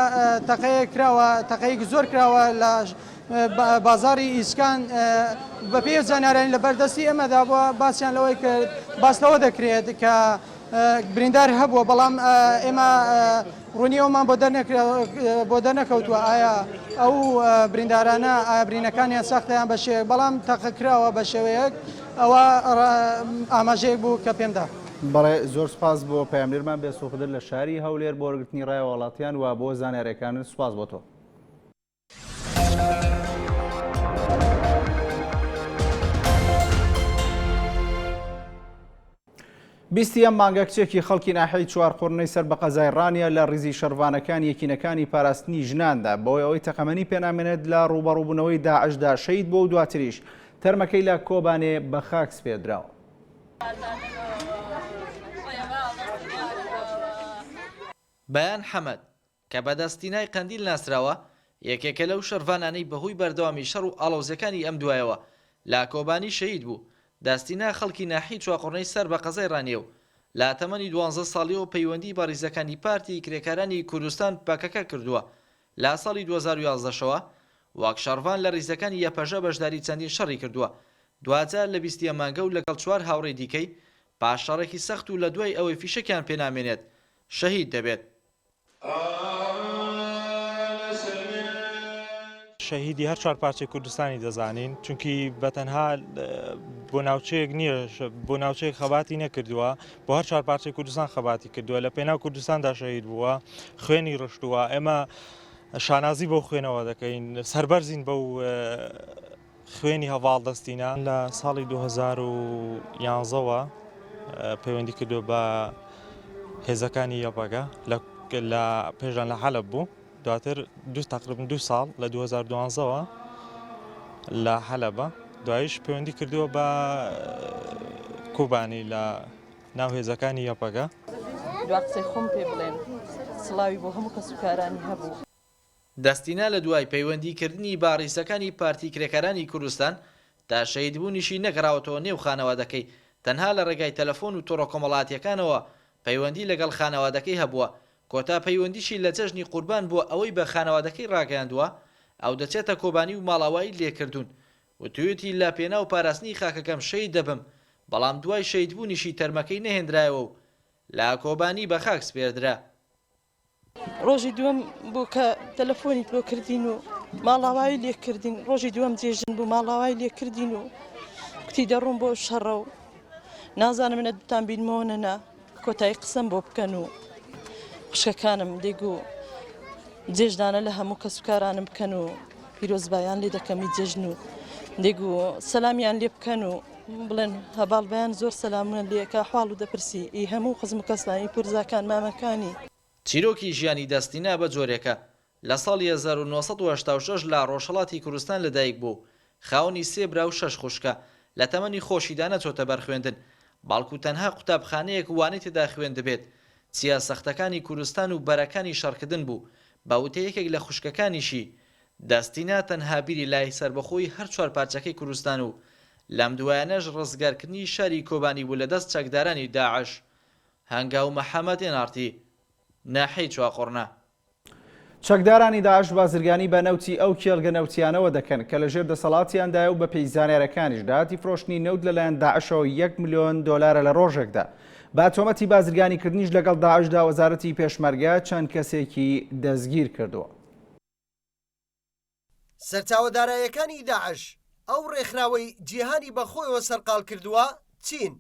تەقەیەک کراوە تەقەیەکی زۆر کراوە لە بازاری ئیسکان بەپێی زانیارانی لە بەردەستی ئێمەدا بووە باسیان لەوەی کرد باس لەوە دەکرێت کە بریندار هەبووە بەڵام ئێمە ڕوونی ئەومان بۆ بۆ دەرنەکەوتووە ئایا ئەو بریندارانە ئایا برینەکانیان سەختیان بە شێوەیەک بەڵام تەقە کراوە بە شێوەیەک ئەوە ئاماژەیەک بوو کە پێمدا. بەڵێ زۆر سوپاس بۆ پەیامنێرمان بێسۆ خدر لە شاری هەولێر بۆ وەرگرتنی ڕای هاوڵاتیان و بۆ زانیاریەکانت سوپاس بۆ تۆ. بیستی ئەم مانگە کچێکی خەڵکی ناحیەی چوارقوڕنەی سەر بە قەزای ڕانیە لە ڕیزی شەڕڤانەکانی یەکینەکانی پاراستنی ژناندا بەهۆی ئەوەی تەقەمەنی پێنامێنێت لە ڕووبەڕووبوونەوەی داعشدا شەهید بووە و دواتریش تەرمەکەی لە کۆبانێ بە خاک سپێردراوە. بەیان حەمەد، کە بە دەستینای قەندیل ناسراوە، یەکێکە لەو شەڕڤانانەی بەهۆی بەردەوامی شەڕ و ئاڵۆزییەکانی ئەم دوایەوە لە کۆبانی شەهید بوو. دەستینا خەڵکی ناحیەی چواقوڕنەی سەر بە قەزای ڕانیە و لە تەمەنی دوانزە ساڵیەوە پەیوەندیی بە ڕیزەکانی پارتی کرێکارانی کوردستان پەکەکە کردووە، لە ساڵی 2011 شەوە وەک شەڕڤان لە ڕیزەکانی یەپەژە بەشداری چەندین شەڕی کردووە، دواجار لە 20 ی ئەم مانگە و لەگەڵ چوار هاوڕێی دیکەی پاش شەڕێکی سەخت و لە دوای ئەوەی فیشەکیان پێنامێنێت شەهید دەبێت. شەهیدی هەر چوار پارچەی کوردستانی دەزانین چونکی بە تەنها بۆ ناوچەیەک نییە بۆ ناوچەیەک خەباتی نەکردووە بۆ هەر چوار پارچەی کوردستان خەباتی کردووە لە پێناو کوردستاندا شەهید بووە خوێنی ڕشتووە ئێمە شانازی بەو خوێنەوە دەکەین سەربەرزین بەو خوێنی هەڤاڵ دەستینە لە ساڵی 2011ەوە پەیوەندی کردووە بە هێزەکانی یەپەگە لە پێشان لە حەلەب بوو دواتر دوو تقریبا دوو ساڵ لە 2012ەوە لە حەلەبە دوایش پەیوەندی کردووە بە کوبانی لە ناو هێزەکانی یەپەگە. دوا قسەی خۆم پێ بڵێم سڵاوی بۆ هەموو کەسوکارانی هەبوو. دەستینا لە دوای پەیوەندی کردنی بە ڕیزەکانی پارتی کرێکارانی کوردستان تا شەهید بوونیشی نەگەڕاوەتەوە نێو خانەوادەکەی تەنها لە ڕێگای تەلەفۆن و تۆڕە کۆمەڵاتیەکانەوە پەیوەندی لەگەڵ خانەوادەکەی هەبووە کۆتا پەیوەندیشی لە جەژنی قوربان بووە ئەوەی بە خانەوادەکەی ڕاگەیاندووە ئەو دەچێتە کۆبانی و ماڵاوایی لێکردوون وتویەتی لە پێناو پاراستنی خاکەکەم شەهید دەبم بەڵام دوای شەهید بوونیشی تەرمەکەی نەهێندرایەوە و لە کۆبانی بە خاک سپێردرا. ڕۆژی دووەم بوو کە تەلەفۆنی بۆ کردین و ماڵاوایی لێ کردین ڕۆژی دووەم جێژن بوو ماڵاوای لێ کردین و کوتی دەڕۆم بۆ شەڕە و نازانم منە بتان بینمەوە نەنا کۆتایی قسەم بۆ بکەن و خوشکەکانم دەیگو جێژنانە لە هەموو کەسوکارانم بکەن و پیرۆزبایان لێ دەکەمی جێژن و دەیگو سەلامیان لێ بکەن و بڵێن هەڤاڵ بەیان زۆر سەلامە لێکا حواڵ و دەپرسی ئی هەموو خزم و کەسانی پورزاکان مامەکانی. چیرۆکی ژیانی دەستینا بە جۆرێکە، لە ساڵی 1986 لە ڕۆژهەڵاتی کوردستان لەدایک بووە و خاوەنی سێ برا و شەش خوشکە، لە تەمەنی خۆشیدا نەچۆتە بەر خوێندن. بەڵکو تەنها قوتابخانەیەک وانەی تێدا خوێندبێت، چیا سەختەکانی کوردستان و بەرەکانی شەڕکردن بوو، بە وتەی یەکێک لە خوشکەکانیشی، دەستینا تەنها بیری لای سەربەخۆیی هەر چوارپارچەکەی کوردستان و لەم دوایانەش ڕزگارکردنی شاری کۆبانی بوو لە دەست چەکدارانی داعش. هەنگاو محەمەد ئێن ئاڕ تی، ناحیەی چواقوڕنە. چەکدارانی داعش بازرگانی بە نەوتی ئەو کێڵگە نەوتیانەوە دەکەن کە لەژێر دەسەڵاتیاندایە و بەپێی زانیارەکانیش داهاتی فرۆشتنی نەوت لەلایەن داعشەوە یەک ملیۆن دۆلارە لە ڕۆژێکدا. بە تۆمەتی بازرگانیکردنیش لەگەڵ داعشدا وەزارەتی پێشمەرگە چەند کەسێکی دەستگیر کردووە. سەرچاوە داراییەکانی داعش، ئەو ڕێکخراوەی جیهانی بە خۆیەوە سەرقاڵ کردووە، چین.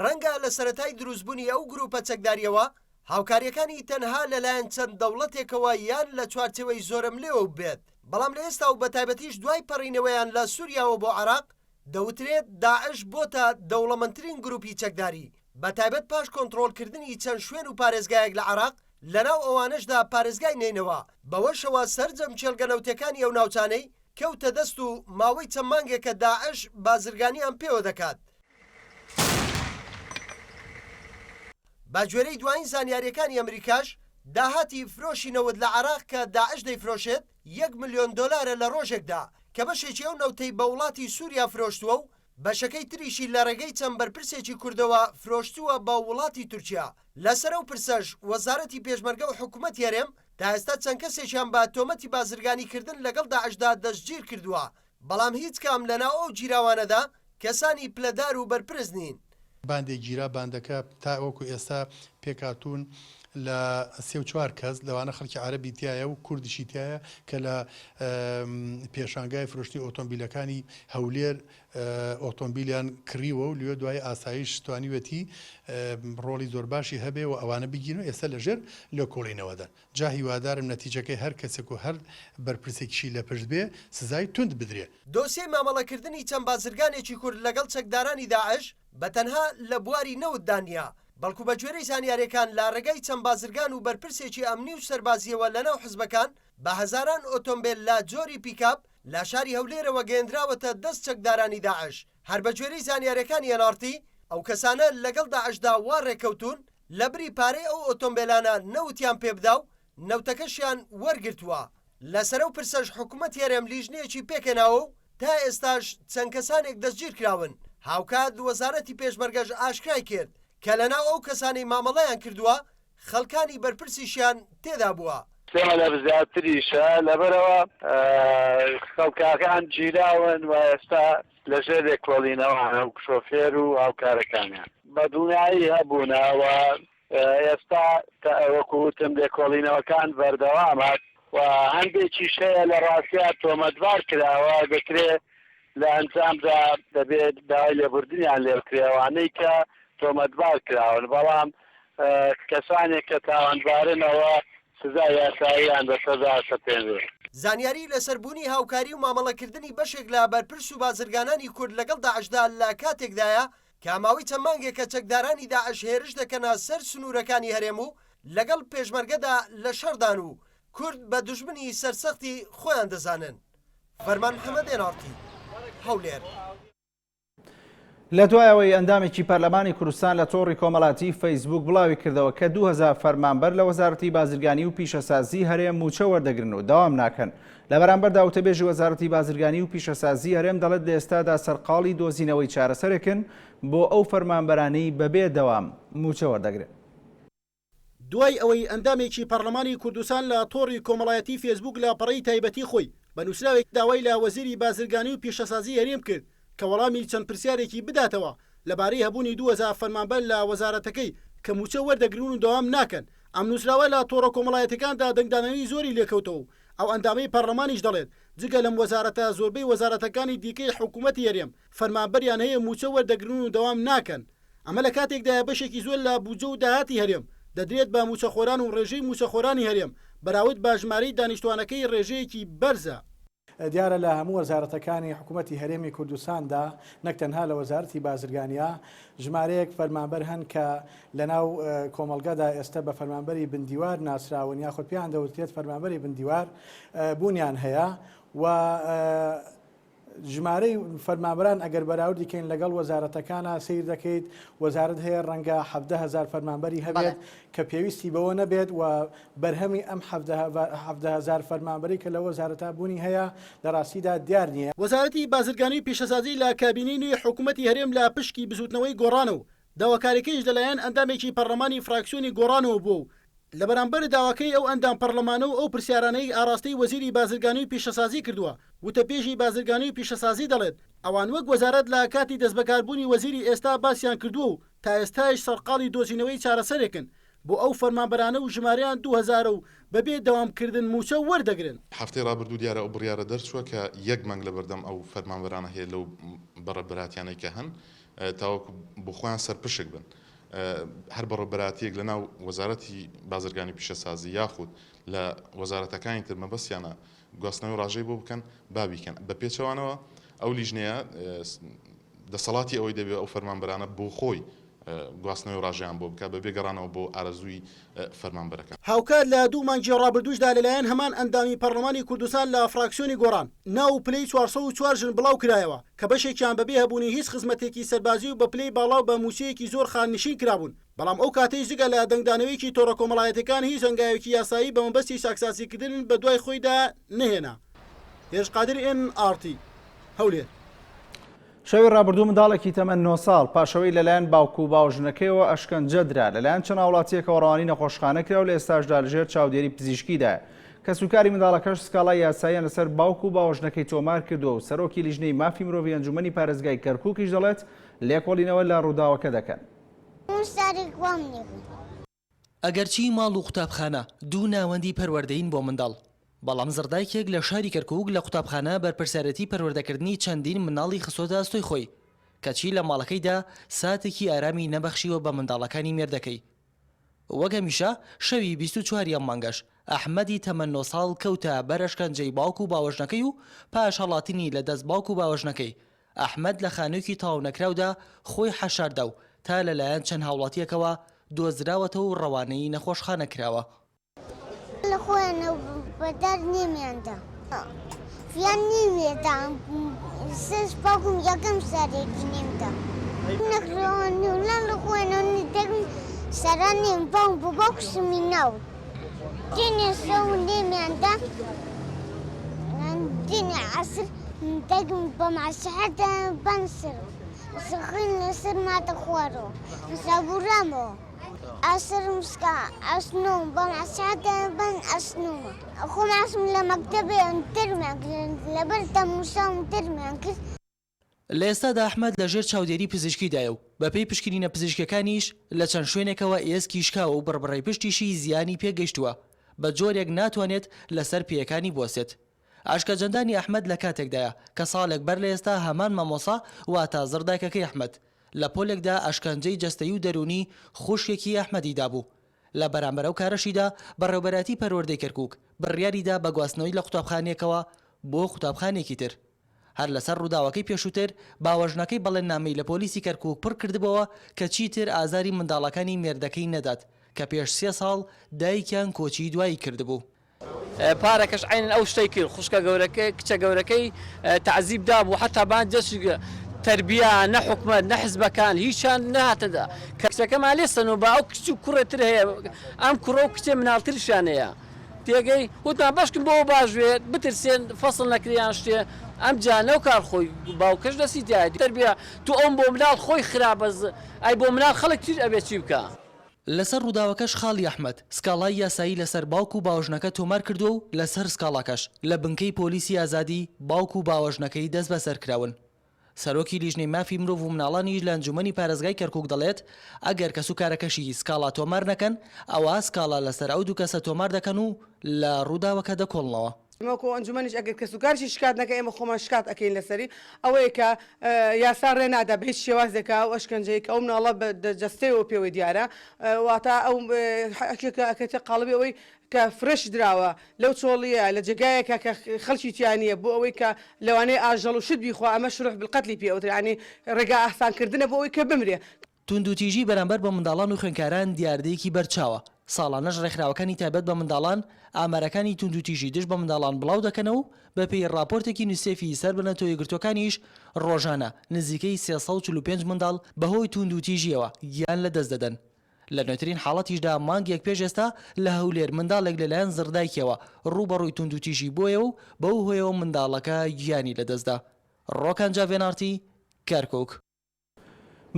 ڕەنگە لە سەرەتای دروستبوونی ئەو گرووپە چەکدارییەوە، هاوکارییەکانی تەنها لەلایەن چەند دەوڵەتێکەوە یان لە چوارچێوەی زۆرەملێوە بێت، بەڵام لە ئێستا و بەتایبەتیش دوای پەڕینەوەیان لە سووریاوە بۆ عێراق، دەوترێت داعش بۆتە دەوڵەمەندترین گروپی چەکداری، بەتایبەت پاش کۆنتڕۆڵکردنی چەند شوێن و پارێزگایەک لە عێراق، لەناو ئەوانەشدا پارێزگای نەینەوا، بەوەشەوە سەرجەم کێڵگە نەوتیەکانی ئەو ناوچانەی کەوتە دەست و ماوەی چەند مانگێکە داعش بازرگانیان پێوە دەکات. بەگوێرەی دوایین زانیارییەکانی ئەمریکاش، داهاتی فرۆشی نەوت لە عێراق کە داعش دەیفرۆشێت، یەک ملیۆن دۆلارە لە ڕۆژێکدا، کە بەشێکی ئەو نەوتەی بە وڵاتی سووریا فرۆشتووە و بەشەکەی تریشی لە ڕێگەی چەند بەرپرسێکی کوردەوە فرۆشتووە بە وڵاتی تورکیا. لەسەر ئەو پرسەش وەزارەتی پێشمەرگە و حکومەتی هەرێم تا ئێستا چەند کەسێکیان بە تۆمەتی بازرگانیکردن لەگەڵ داعشدا دەستگیرکردووە، بەڵام هیچ کام لەناو ئەو گیراوانەدا کەسانی پلەدار و بەرپرس نین. باندێک گیرا، باندەکە تا وەکو ئێستا پێکهاتوون لە سێ و چوار کەس، لەوانە خەڵکی عەرەبی تیایە و کوردیشی تیایە کە لە پێشانگای فرۆشتنی ئۆتۆمبیلەکانی هەولێر ئۆتۆمبیلیان کڕیوە و لەوێ دوای ئاسایش توانیوێتی ڕۆڵی زۆر باشی هەبێ و ئەوانە بگیرن و ئێستا لەژێر لێکۆڵینەوەدان. جا هیوادارم نەتیجەکەی هەر کەسێک و هەر بەرپرسێکیشی لە پشت بێ سزای توند بدرێ. دۆسیەی مامەڵەکردنی چەند بازرگانێکی کورد لەگەڵ چەکدارانی داعش بە تەنها لە بواری نەوتدا نییە، بەڵکو بە گوێرەی زانیارییەکان لە ڕێگای چەند بازرگان و بەرپرسێکی ئەمنی و سەربازییەوە لەناو حزبەکان بە هەزاران ئۆتۆمبێل لە جۆری پیکاب لە شاری هەولێرەوە گەیەندراوەتە دەست چەکدارانی داعش. هەر بە گوێرەی زانیارییەکانی ئێن ئاڕ تی، ئەو کەسانە لەگەڵ داعشدا وا ڕێککەوتوون لەبری پارەی ئەو ئۆتۆمبێلانە نەوتیان پێبدا و نەوتەکەشیان وەرگرتووە، لەسەر ئەو پرسەش حکومەتی هەرێم لیژنەیەکی پێکهێناوە و تا ئێستاش چەند کەسانێک دەستگیرکراون، هاوکات وەزارەتی پێشمەرگەش ئاشکرای کرد کە لەناو ئەو کەسانەی مامەڵەیان کردووە خەڵکانی بەرپرسیشیان تێدا بووە. سێ مەلەف زیاتریشە، لەبەرئەوە خەڵکاکان گیراون و ئێستا لەژێر لێکۆڵینەوەن ئەو شۆفێر و هاوکارەکانیان. بە دڵنیایی هەبوونە و ئێستا وەکو وتم لێکۆڵینەوەکان بەردەوامە و هەندێکیش هەیە لە ڕاستیا تۆمەتبار کراوە دەکرێ لە ئەنجامدا دەبێت داوای لێبوردنیان لێ بکرێ ئەوانەی کە تۆمەتبار کراون بەڵام کەسانێک کە تاوانبارن ئەوە سزای یاساییان بەسەردا سەپێنرێت. زانیاری لەسەر بوونی هاوکاری و مامەڵەکردنی بەشێک لە بەرپرس و بازرگانانی کورد لەگەڵ داعشدا لە کاتێکدایە کە ماوەی چەند مانگێکە چەکدارانی داعش هێرش دەکەنە سەر سنوورەکانی هەرێم و لەگەڵ پێشمەرگەدا لە شەڕدان و کورد بە دوژمنی سەرسەختی خۆیان دەزانن. فەرمان محەمەد، ئێن ئاڕ تی، هەولێر. لە دوای ئەوەی ئەندامێکی پەرلەمانی کوردستان لە تۆڕی کۆمەڵاتی فەیسبوک بڵاوی کردەوە کە 2000 فەرمانبەر لە وەزارەتی بازرگانی و پیشەسازی هەرێم مووچە وەردەگرن و دەوام ناکەن لە بەرامبەردا وتەبێژی وەزارەتی بازرگانی و پیشەسازی هەرێم دەڵێت لە ئێستادا سەرقاڵی دۆزینەوەی چارەسەرێکن بۆ ئەو فەرمانبەرانەی بەبێ دەوام مووچە وەردەگرن. دوای ئەوەی ئەندامێکی پەڕلەمانی کوردستان لە تۆڕی کۆمەڵایەتی فێسبووک لە پەڕەی تایبەتی خۆی بە نووسراوێک داوای لە وەزیری بازرگانی و پیشەسازی هەرێم کرد کە وەڵامی چەند پرسیارێکی بداتەوە لەبارەی هەبوونی 2000 فەرمانبەر لە وەزارەتەکەی کە مووچە وەردەگرن و دەوام ناکەن ئەم نووسراوە لە تۆڕە کۆمەڵایەتیەکاندا دەنگدانەوی زۆری لێکەوتەوە و ئەو ئەندامەی پەڕلەمانیش دەڵێت جگە لەم وەزارەتە زۆربەی وەزارەتەکانی دیکەی حکوومەتی هەرێم فەرمانبەریان هەیە مووچە وەردەگرن و دەوام ناکەن. ئەمە لە کاتێکدایە بەشێکی زۆر لە بودجە و داهاتی هەرێم دەدرێت بە مووچەخۆران و ڕێژەی مووچەخۆرانی هەرێم بەراورد بە ژمارەی دانیشتوانەکەی ڕێژەیەکی بەرزە. دیارە لە هەموو وەزارەتەکانی حکوومەتی هەرێمی کوردستاندا نەک تەنها لە وەزارەتی بازرگانیا ژمارەیەک فەرمانبەر هەن کە لەناو کۆمەڵگەدا ئێستا بە فەرمانبەری بندیوار ناسراون یاخود پێیان دەوترێت فەرمانبەری بندیوار بوونیان هەیە و. ژمارەی فەرمانبەران ئەگەر بەراوردی کەین لەگەڵ وەزارەتەکانا سەیر دەکەیت وەزارەت هەیە ڕەنگە 17 هەزار فەرمانبەری هەبێت کە پێویستی بەوە نەبێت و بەرهەمی ئەم 17 هەزار فەرمانبەری کە لە وەزارەتا بوونی هەیە لە ڕاستیدا دیار نییە. وەزارەتی بازرگانی و پیشەسازی لە کابینەی نوێی حکومەتی هەرێم لە پشکی بزوتنەوەی گۆڕانە و داواکاریەکەیش لەلایەن ئەندامێکی پەڕلەمانی فراکسیۆنی گۆڕانەوە بووە و لەبەرامبەر داواکەی ئەو ئەندام پەڕلەمانە و ئەو پرسیارانەی ئاڕاستەی وەزیری بازرگانی و پیشەسازی کردووە، وتەبێژی بازرگانی و پیشەسازی دەڵێت، ئەوان وەک وەزارەت لە کاتی دەستبەکاربوونی وەزیری ئێستا باسیان کردووە و تا ئێستایش سەرقاڵی دۆزینەوەی چارەسەرێکن بۆ ئەو فەرمانبەرانە و ژمارەیان دوو هەزارە و بەبێ دەوامکردن مووچە وەردەگرن. هەفتەی ڕابردوو دیارە ئەو بڕیارە دەرچووە کە یەک مانگ لەبەردەم ئەو فەرمانبەرانە هەیە لەو بەڕێوبەراتیانەی کە هەن تاوەکو بۆ خۆیان سەرپشک بن. هەر بەڕێوبەراتیەک لە ناو وەزارەتی بازرگانی و پیشەسازی یاخود لە وەزارەتەکانی تر مەبەستیانە گواستنەوەی ڕاژەی بۆ بکەن با بیکەن بە پێچەوانەوە ئەو لیژنەیە دەسەڵاتی ئەوەی دەبێت ئەو فەرمانبەرانە بۆ خۆی گواستنەوەی ڕاژەیان بۆ بکات بەبێ گەڕانەوە بۆ ئارەزووی فەرمانبەرەکان. هاوکات لە دوو مانگی ڕابردووشدا لەلایەن هەمان ئەندامی پەڕلەمانی کوردستان لە فراکسیۆنی گۆڕان ناو و پلەی 404 ژن بڵاوکرایەوە کە بەشێکیان بەبێ هەبوونی هیچ خزمەتێکی سەربازی و بە پلەی باڵا و بە مووچەیەکی زۆر خانەنشین کرابوون، بەڵام ئەو کاتەی جگە لە دەنگدانەوەیەکی تۆڕە کۆمەڵایەتیەکان هیچ هەنگاوێکی یاسایی بە مەبەستی چاکسازیکردن بەدوای خۆیدا نەهێنا. هێرش قادر ئێن ئاڕ تی، هەولێر. شەوی ڕابردوو منداڵێکی تەمەن 9 ساڵ پاشەوەی لەلایەن باوک و باوژنەکەیەوە ئەشکەنجە درا لەلایەن چەند هاوڵاتییەکەوە ڕەوانی نەخۆشخانە کرا و لە ئێستاشدا لەژێر چاودێری پزیشکیدایە. کەسوکاری منداڵەکەش سکاڵای یاساییان لەسەر باوک و باوەژنەکەی تۆمار کردووە و سەرۆکی لیژنەی مافی مرۆڤی ئەنجومەنی پارێزگای کەرکوکیش دەڵێت، لێکۆڵینەوە لە ڕووداوەکە دەکەن. ئەگەرچی ماڵ و قوتابخانە دوو ناوەندی پەروەردەیین بۆ منداڵ، بەڵام زڕدایکێک لە شاری کەرکوک لە قوتابخانە بەرپرسیارێتی پەروەردەکردنی چەندین منداڵی خستۆتە ئەستۆی خۆی، کەچی لە ماڵەکەیدا ساتێکی ئارامی نەبەخشیوە بە منداڵەکانی مێردەکەی. وەک هەمیشە شەوی 24 ی ئەم مانگەش ئەحمەدی تەمەن نۆ ساڵ کەوتە بەر ئەشکەنجەی باوک و باوەژنەکەی و پاش هەڵاتنی لە دەست باوک و باوەژنەکەی، ئەحمەد لە خانوویەکی تەواونەکراودا خۆی حەشاردا و تا لەلایەن چەند هاوڵاتییەکەوە دۆزراوەتەوە و ڕەوانەی نەخۆشخانە کراوە. لە خۆیانەوە بە دار نێمیان دا. فیان نێویە دا سەر باوکم یەکەم سەرێکی نێم دا. نەکڕەوە لە خۆیانەوە دەگم سەرا نێم باوم بۆ باوکشمی ناو. دێنێ شەو نێمیان دا دێنێ عەسر دەگم بە ماسحەت بان سەر سخین لەسەر ماتە خوارەوە سابورامەوە. ئاسرم سکا ئەسنوم بەم عەساتە بەن ئەسنومە خۆم عەسم لە مەکتەبێ ترمیان کرد لەبەر تەموساوم ترمیان کرد. لە ئێستادا ئەحمەد لە ژێر چاودێری پزیشکیدایە و بەپێی پشکنینە پزیشکیەکانیش لە چەند شوێنێکەوە ئێسکی شکاوە و بڕبڕەی پشتیشی زیانی پێگەیشتووە بە جۆرێک ناتوانێت لەسەر پێیەکانی بوەستێت. ئەشکەجەندانی ئەحمەد لە کاتێکدایە کە ساڵێک بەر لە ئێستا هەمان مامۆسا واتە زڕدایکەکەی ئەحمەد لە پۆلێکدا ئەشکەنجەی جەستەیی و دەروونی خوشکێکی ئەحمەدی دابوو. لە بەرامبەر ئەو کارەشیدا بەڕێوبەرایەتی پەروەردەی کەرکوک بڕیاری دا بە گواستنەوەی لە قوتابخانەیەکەوە بۆ قوتابخانەیەکی تر. هەر لەسەر ڕووداوەکەی پێشووتر باوەژنەکەی بەڵێننامەی لە پۆلیسی کەرکوک پڕ کردبۆوە کە چیتر ئازاری منداڵەکانی مێردەکەی نەدات کە پێش سێ ساڵ دایکیان کۆچی دوایی کردبوو. پارەکەش عەینەن ئەو شتەی کرد خوشکە گەورەکەی کچە گەورەکەی تەعزیب دابوو حەتا بان دەستی تەربیە نە حکومەت نە حزبەکان هیچیان نەهاتە کە کچەکەمان لێ سەنوو با ئەو کچ و کوڕێ تر هەیە ئەم کوڕە و کچێ مناڵتریشیان هەیە تێگەی وتمان بەشکم بۆ باش بێت بترسێن فەسڵ نەکریان شتێ ئەمجا نەو کار خۆی باوکەش دەستی تایە تەربیە تو ئەوم بۆ مناڵ خۆی خراپە ئەی بۆ مناڵ خەڵک تر ئەبێ چی بکا. لەسەر ڕووداوەکەش خاڵی ئەحمەد سکاڵای یاسایی لەسەر باوک و باوەژنەکە تۆمار کردووە و لەسەر سکاڵاکەش لە بنکەی پۆلیسی ئازادی باوک و باوەژنەکەی دەستبەسەر کراون. سەرۆکی لیژنەی مافی مرۆڤ و مناڵانیش لە ئەنجوومەنی پارێزگای کەرکووک دەڵێت، ئەگەر کەسوکارەکەشی سکاڵا تۆمار نەکەن، ئەوا سکاڵا لەسەر ئەو دوو کەسە تۆمار دەکەن و لە ڕووداوەکە دەکۆڵنەوە. ئێمە وەکو ئەنجومەنیش ئەگەر کەسوکارشی شکات نەکەن ئێمە خۆمان شکات ئەکەین لەسەری ئەوەیە کە یاسا ڕێ نادا بە هیچ شێوازێک ئەو ئەشکەنجەی کە ئەو مناڵە بە جەستەیەوە پێوەی دیارە واتە ئەو حەکێکە ئەکەوێتە قاڵبی ئەوەی کە فرێش دراوە لەو چۆڵییە لە جێگایەکە کە خەڵکی تیا نییە بۆ ئەوەی کە لەوانەیە ئاژەڵ و شت بیخوا ئەمە شروح بالقتلی پێ ئەوترێ یانی ڕێگا ئاسان کردنە بۆ ئەوەی کە بمرێ. توندوتیژی بەرامبەر بە منداڵان و خوێندکاران دیاردەیەکی بەرچاوە. ساڵانەش ڕێکخراوەکانی تایبەت بە منداڵان ئامارەکانی توندوتیژی دژ بە منداڵان بڵاو دەکەنەوە و بەپێی ڕاپۆرتێکی یونیسێفی سەر بە نەتەوە یەکگرتووەکانیش ڕۆژانە نزیکەی 345 منداڵ بەهۆی توندوتیژییەوە گیان لەدەست دەدەن. لە نوێترین حاڵەتیشدا مانگێک پێش ئێستا لە هەولێر منداڵێک لەلایەن زڕدایکیەوە ڕووبەڕووی توندوتیژی بۆیەوە و بەو هۆیەوە منداڵەکە گیانی لەدەستدا. ڕۆکان جاف ئێن ئاڕ تی، کەرکوک.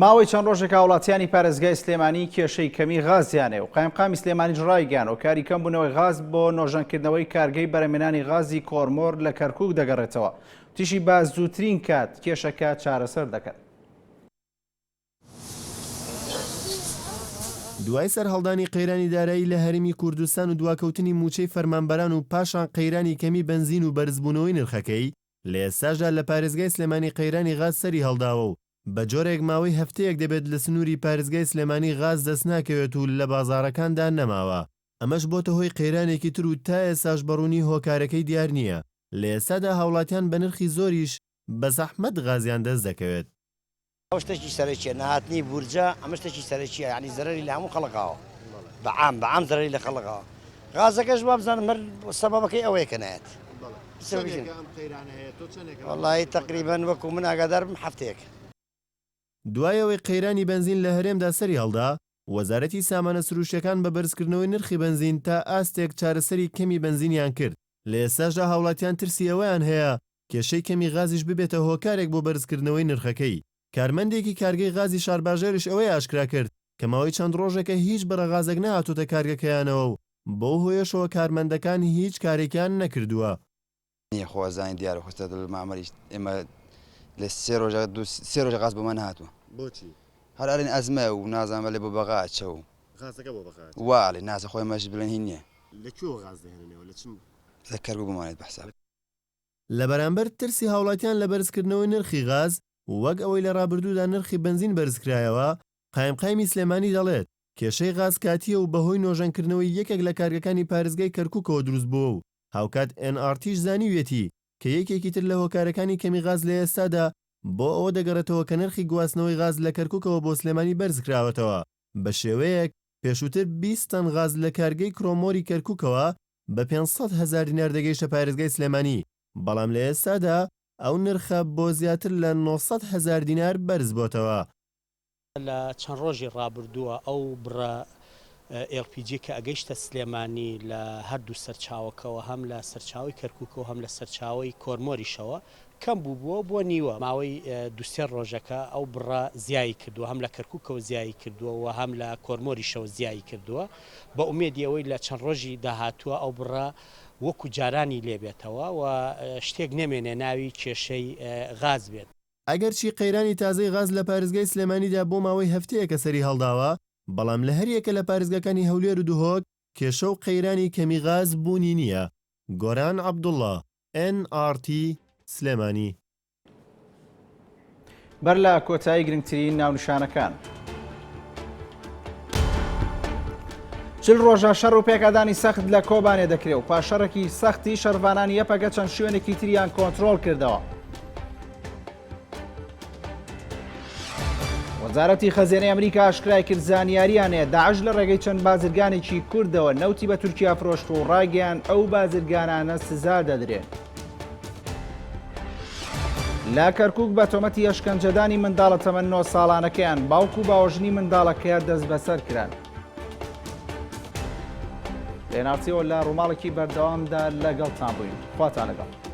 ماوەی چەند ڕۆژێک هاوڵاتیانی پارێزگای سلێمانی کێشەی کەمی غازیان هەیە و قایمقامی سلێمانیش ڕایگەیاند هۆکاری کەمبوونەوەی غاز بۆ نۆژەنکردنەوەی کارگەی بەرهەمهێنانی غازی کۆرمۆر لە کەرکوک دەگەڕێتەوە. وتیشی بە زووترین کات کێشەکە چارەسەر دەکەن. دوای سەرهەڵدانی قەیرانی دارایی لە هەرێمی کوردستان و دواکەوتنی مووچەی فەرمانبەران و پاشان قەیرانی کەمی بەنزین و بەرزبوونەوەی نرخەکەی، لە ئێستاشدا لە پارێزگای سلێمانی قەیرانی غاز سەری هەڵداوە و بە جۆرێک ماوەی هەفتەیەک دەبێت لە سنووری پارێزگای سلێمانی غاز دەستناکەوێت و لە بازاڕەکاندا نەماوە، ئەمەش بۆتە هۆی قەیرانێکی تر و تا ئێستاش بە ڕوونی هۆکارەکەی دیار نییە، لە ئێستادا هاوڵاتیان بە نرخی زۆریش بە زەحمەت غازیان دەست دەکەوێت. ئەوە شتێکی سەرەکیە نەهاتنی بورجە ئەمە شتێکی سەرەکیە یعنی زەرەری لە هەموو خەڵک هاوە بە عام بە عام زەرەری لە خەڵک هاوە غازەکەش وابزانم هەر سەبەبەکەی ئەوەیە کە نایەت وەڵی تقریبا وەکو من ئاگادار بم هەفتەیەک. دوای ئەوەی قەیرانی بەنزین لە هەرێمدا سەری هەڵدا، وەزارەتی سامانە سروشتیەکان بە بەرزکردنەوەی نرخی بەنزین تا ئاستێک چارەسەری کەمی بەنزینیان کرد، لە ئێستاشدا هاوڵاتیان ترسی ئەوەیان هەیە کێشەی کەمی غازیش ببێتە هۆکارێک بۆ بەرزکردنەوەی نرخەکەی. کارمەندێکی کارگەی غازی شارباژێریش ئەوەی ئاشکرا کرد کە ماوەی چەند ڕۆژێکە هیچ بڕە غازێک نەهاتۆتە کارگەکەیانەوە و بەو هۆیەشەوە کارمەندەکان هیچ کارێکیان نەکردووە. نیە خۆ ئەزانی دیارە خۆ سەدر مامەریش ئێمە لە سێ ڕۆژە دوو سێ ڕۆژە غاز بۆمان نەهاتووە. بۆچی؟ هەر ئەرێن ئەزمەیە و نازانم ئەلێ بۆ بەغا ئەچێ و. غازەکە بۆ بەغا ئەچێ؟ وا ئەلێ نازانم خۆ ئێمەش بڵێن هی نیە. لە کوێوە غاز دەهێننەوە لە چ؟ لە کەرکوک بۆمان ئەیت بە حساب. لە بەرامبەر ترسی هاوڵاتیان لە بەرزکردنەوەی نرخی غاز، وەک ئەوەی لە رابردوودا نرخی بەنزین بەرزکرایەوە، قایمقامی سلێمانی دەڵێت، کێشەی غاز کاتییە و بەهۆی نۆژەنکردنەوەی یەکێک لە کارگەکانی پارێزگای کەرکوکەوە دروستبووە و هاوکات ئێن ئاڕ تیش زانیویەتی کە یەکێکی تر لە هۆکارەکانی کەمی غاز لە ئێستادا بۆ ئەوە دەگەڕێتەوە کە نرخی گواستنەوەی غاز لە کەرکوکەوە بۆ سلێمانی بەرزکراوەتەوە بە شێوەیەک پێشووتر 20 تەن غاز لە کارگەی کرۆمۆری کەرکوکەوە بە 500 هەزار دینار دەگەیشتە پارێزگای سلێمانی، بەڵام لە ئێستادا ئەو نرخە بۆ زیاتر لە 900 هەزار دینار بەرزبۆتەوە. لە چەند ڕۆژی ڕابردووە ئەو بڕە ئێڵ پی جی کە ئەگەیشتە سلێمانی لە هەردوو سەرچاوەکەوە هەم لە سەرچاوەی کەرکوکەوە هەم لە سەرچاوەی کۆرمۆریشەوە کەم بووبووە بۆ نیوە ماوەی دوو سێ ڕۆژەکە ئەو بڕە زیایی کردووە هەم لە کەرکوکەوە زیایی کردووە و هەم لە کۆرمۆریشەوە زیایی کردووە بە ئومێدی ئەوەی لە چەند ڕۆژی داهاتووە ئەو بڕە وەکو جارانی لێبێتەوە و شتێک نەمێنێ ناوی کێشەی غاز بێت. ئەگەرچی قەیرانی تازەی غاز لە پارێزگای سلێمانیدا بۆ ماوەی هەفتەیەکە سەری هەڵداوە، بەڵام لە هەریەکە لە پارێزگاکانی هەولێر و دهۆک کێشە و قەیرانی کەمی غاز بوونی نییە. گۆران عەبدوڵڵا، ئێن ئاڕ تی، سلێمانی. بەر لە کۆتایی گرنگترین ناونیشانەکان. چل ڕۆژە شەڕ و پێکادانی سەخت لە کۆبانێ دەکرێ و پاش شەڕێکی سەختی شەڕڤانانی یەپەگە چەند شوێنێکی تریان کۆنترۆڵ کردەوە. وەزارەتی خەزێنەی ئەمریکا ئاشکرای کرد زانیاریان هەیە داعش لە ڕێگەی چەند بازرگانێکی کوردەوە نەوتی بە تورکیا فرۆشت و ڕایگەیان ئەو بازرگانانە سزا دەدرێن. لە کەرکوک بە تۆمەتی ئەشکەنجەدانی منداڵە تەمەن 9 ساڵانەکەیان باوک و باوەژنی منداڵەکەیە دەستبەسەر کران. لێنارتیەوە لە ڕووماڵێکی بەردەوامدا لەگەڵتان بووین. خواتان لەگەڵ.